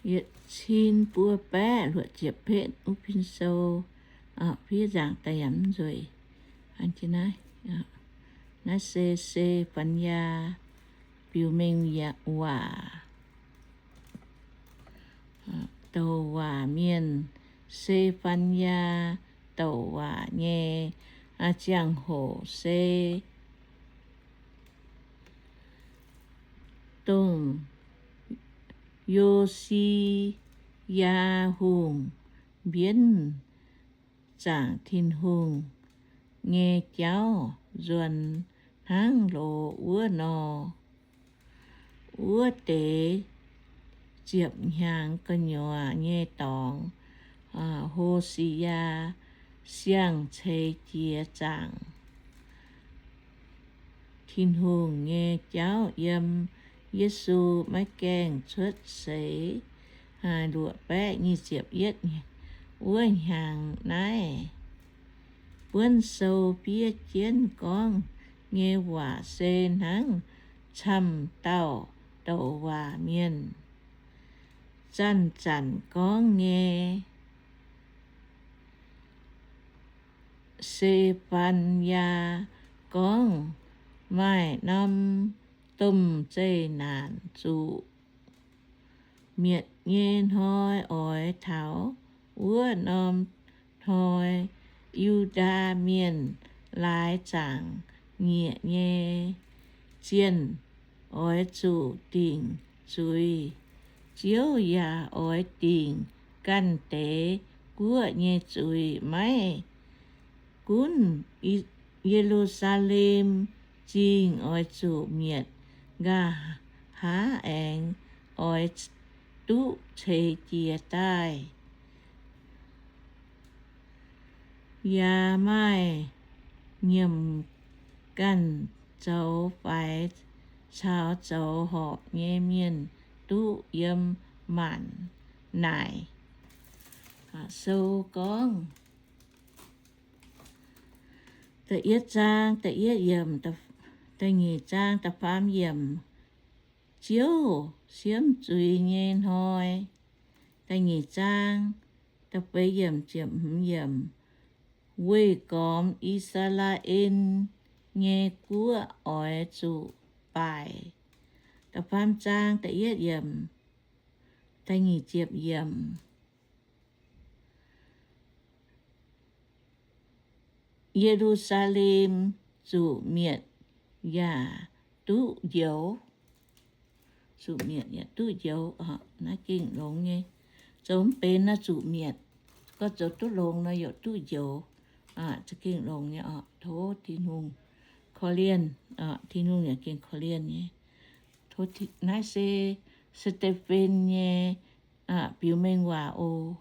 yietc cin buo baeqv luoqc ziepc betv wuov pin sou, fiev nzaangc daaih yaac mv nzueic. Naaiv se Se^fan^yaa biux mengh waac, douc waac mienh. Se^fan^yaa douc waac nyei ziangh hoc se dongh Yo^si^yaa Hungh mbienv zaangc Tin-Hungh nyei jauv nzuonx hnangv loz wuov nor. Wuov deix ziepc hnyangx gu'nyuoz nyei dorngx, Ho^si^yaa siang-ceix jiex zaangc Tin-Hungh nyei jauv yiem Yesu maiv gaengh cuotv seix luoqc baeqv nyic ziepc yietv wuov hnyangx naaiv. Buonv sou fiev jienv gorngv nyei waac se hnangv camv dauh douc waac mienh zanc-zanc gorngv nyei. Se^fan^yaa gorngv, maaih norm domh zeqc naanc zuqc mietc nyei hnoi oix taux wuov norm hnoi, Yu^ndaa Mienh laaix zaangc nyieqc nyei zienh oix zuqc dingc zuiz. Ziouv yaac oix dingc ganh deix guoqv nyei zuiz, maiv gunv Ye^lu^saa^lem Zingh oix zuqc mietc, nqa'haav aengx oix duqv ceix jiez daaih. Yaac maaih nyiemc ganh zoux faix caux zoux horpc nyei mienh duqv yiem maanc naaic. Sou gorngv da'yietv zaang da'yietv yiemc, da'nyeic zaang da'faam yiemc, Ziouv siemv zuiz nyei hnoi. Da'nyeic zaang da'feix yiemc, ziepc hmz yiemc, weih gormx I^saa^laa^en nyei guoqv oix zuqc baaic. Da'faam zaang da'yietv yiemc, da'nyeic ziepc yiemc, Ye^lu^saa^lem zuqc mietc yaac duqv njoux. Zuqc mietc yaac duqv njoux. Naaiv gengh longx nyei. Zoux mv benx naaiv zuqc mietc, gorngv zoux duqv longx nor yaac duqv njoux. Za'gengh longx nyei oc. Tov Tin-Hungh korv-lienh. Tin-Hungh yaac gengh korv-lienh nyei. Naaiv se Saa^te^fen nyei biux mengh waac oc.